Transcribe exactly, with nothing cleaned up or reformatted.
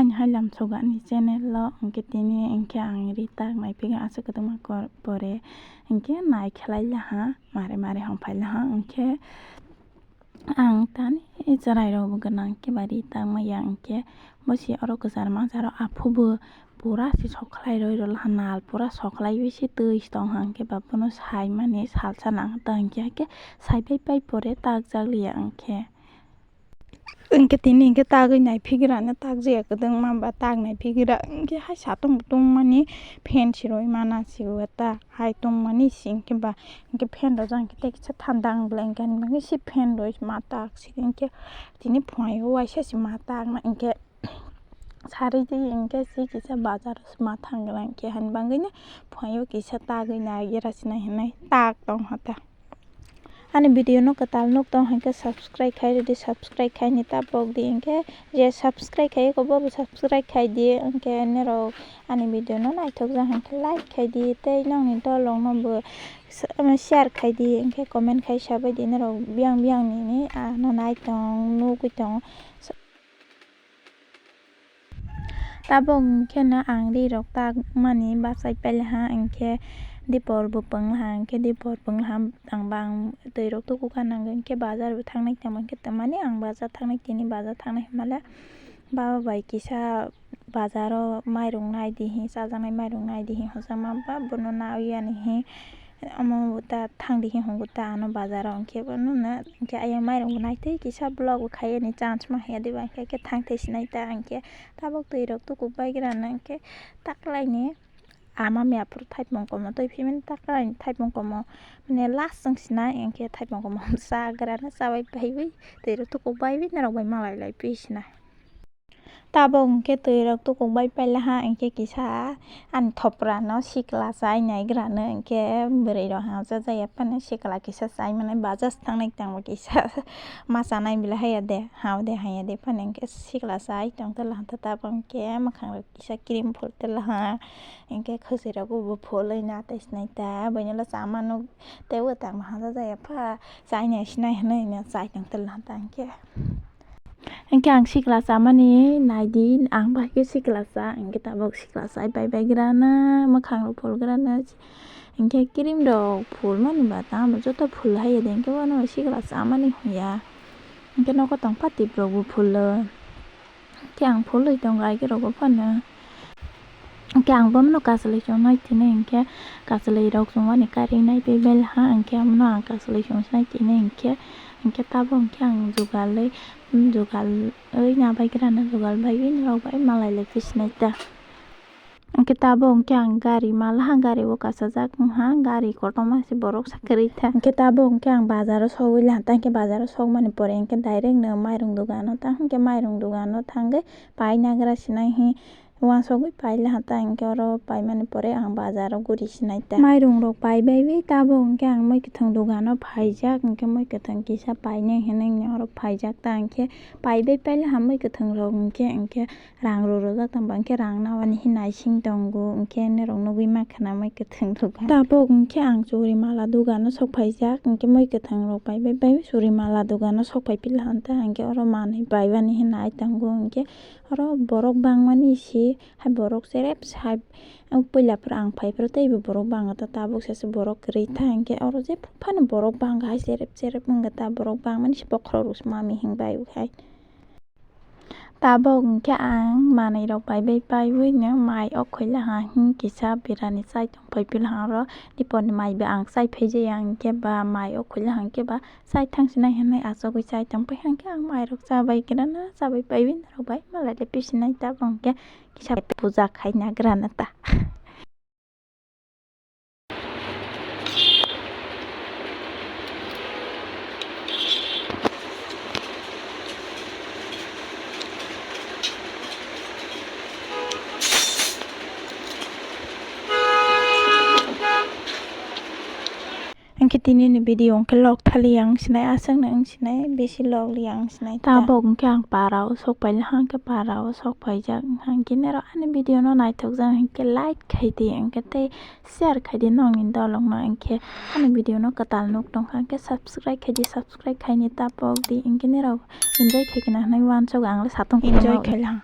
Hai lamsogo ani channel o, hwnkhe tini hwnkhe ang ri tak naiphikha aswk kwdwkma kor-, pore hwnkhe nai khlai laha, mare mare hongphai laha, hwnkhe ang tani chwrai rok bo gwnang khe ba ri tak maya hwnkhe bo se oro kwchar majaro aphubo pura se sokhlai roi rw laha, nal pura sokhlai wi se twi se tong ha, hwnkhe ba bono sai mani salsa nang ta hwnkhe, hwnkhe sai pai pai pore tak jak liya hwnkhe. Hwnkhe tini hwnkhe tagwi naiphikra no takjaya kwdwngma ba tak naiphikra hwnkhe hai satung tungmani fan siroi mana siwa ta hai tongmani si hwnkhe ba hwnkhe fan rojak hwnkhe tei kisa thanda ang bwlai hwnkhe ani bagwi se fan roi ma tak si hwnkhe tini phunaio waisa se ma tak na hwnkhe. Sarwi twi hwnkhe se kisa bazar o se ma thang gra hwnkhe hani bagwino phunaio kisa tagwi naigra sinai hinwi tak tong ha ta. Ani video no kwtal nuk tong hwnkhe subscribe khai rwdi, subscribe khai ni tabok di hwnkhe je subscribe khai ko bo subscribe khai di hwnkhe norok ani video no naithok jak hwnkhe like khai di tei nokni dol rok no bo share khai di hwnkhe comment khai sabai di norok biyang biyang nini ano nai tong nugwi tong. Tabok hwnkhe no ang ri rok tak mani bachai paila ha, hwnkhe dipor bo pwng laha, hwnkhe dipor pwng laha ang bang twi rok tuku kha nang hwnkhe bazar bo thangnai tamo hwnkhe tamani ang bazar thangnai tini bazar thangnai hwnmale baba bai kisa bazar o mairung nai di hi chajaknai mairung nai di hi hwnjakma ba bono nai ya ni hi. Omo ta thang di hi hwngo ta ano bazar o hwnkhe bono no hwnkhe ayang mairung bo nai twi kisa vlog bo khai ani chance ma haya diba hwnkhe thang thai sinai ta hwnkhe tabok twi rok tuku bai gra no hwnkhe taklai ni ama miya phuru thaipung komo twi phimani taklai ni thaipung komo mane last chwng sinai hwnkhe thaipung komo cha gra no chabai pai wi twi rok tuku bai wi norok bai malai lai pi sinai. Tabok hwnkhe twi rok tuku bai paila ha, hwnkhe kisa ani thopra no sikla chai naigra no, hwnkhe bwrwi rok ha cha jaya phano sikla kisa chai mani bajar thangnai tangbo kisa ma chanai belai haya de, ha de haya de phano hwnkhe sikla chai tong tala ha ta tabok hwnkhe mwkhang rok kisa cream phul tala ha, hwnkhe khwsui rok bo phul oi na tai sinai ta, buino le chama nuk tei o tang ma ha cha jaya pha chai nai sinai hinui no chai tong tala ha ta hwnkhe. Hwnkhe ang sikla chamani nai di, ang bai khe sikla cha, hwnkhe tabok sikla chai bai bai gra na, mwkhang rok phul gra na, hwnkhe cream rok phul mani ba tamo joto phul hai ya de, hwnkhe bono sikla chamani hwn ya, hwnkhe nogo tong pha tip rok bo phul o, hwnkhe ang phul oi tongo aike rok bo phano. Hwnkhe ang bono kasalai chongnai tini hwnkhe kasalai rok chongmani kari nai tei bel ha hwnkhe abono ang kasalai chongsnai tini hwnkhe hwnkhe tabok hwnkhe ang jugalwi jugalwi nabai grana jugal baiwi norok bai malai lai phi sinai ta. Hwnkhe tabok hwnkhe ang gari mal ha gari o kasajak wngha gari kotorma se borok sa kwrwi ta hwnkhe tabok hwnkhe ang bazar o sogwi laha ta hwnkhe bazar o sogmani pore hwnkhe direct no mairung dogano ta hwnkhe mairung dogano thangwi pai nagra sinai hi. Uansugwi paila ha ta hwnkhe oro paimani pore ang bazar o guri sinai ta. Mairung rok pai baiwi tabok hwnkhe ang mui kwthwng dogano phaijak hwnkhe mui kwthwng kisa painai hinwi oro phaijak ta hwnkhe paibai paila ha mui kwthwng rok hwnkhe hwnkhe rang rw rwjak tongba hwnkhe rang nabani hinwi naising tongo hwnkhe norok nugwi mankha na mui kwthwng dogan. Tabok hwnkhe ang churi mala dogano sok phaijak hwnkhe mui kwthwng rok paibai bai churi mala dogano sok pai pila ha ta hwnkhe oro manwi paibani hinwi nai tongo hwnkhe. Oro borok bangmani se hai borok cherep sai puila phuru ang phai phuru teibo borok bang ta tabuk se borok kwrwi ta hwnkhe oro jephru phano borok bang hai cherep cherep wng ta borok bangmani se bokhorok rok se mami hwnbai hai. Tabuk hwnkhe ang manwi rok pai bai paiwi no mai o khoila ha hwn kisa birani chai tong phai phila ha oro dipor ni mai bo ang chai phai jaya hwnkhe ba mai o khoila ha hwnkhe ba. Chai thang sinai hinwi achugwi chai tong pai hwnkhe ang mairok chabai grana chabai paiwi norok bai malai le pisinai ta bo hwnkhe kisa puja khai nagrana ta. Hwnkhe tini ni video hwnkhe log thali ang sinai aswk no wng sinai bisi log li ang sinai ta. Tabok hwnkhe ang para o sok paila hwnkhe para o sok paijak hwnkhe nero ani video no naithok jak hwnkhe like khai di hwnkhe tei share khai di nokni dolong no hwnkhe ani video no kwtal nuk tongkha hwnkhe subscribe khai di subscribe khai ni tabok di hwnkhe nero enjoy khai khna hinwi uansuk ang le satung enjoy khai lang.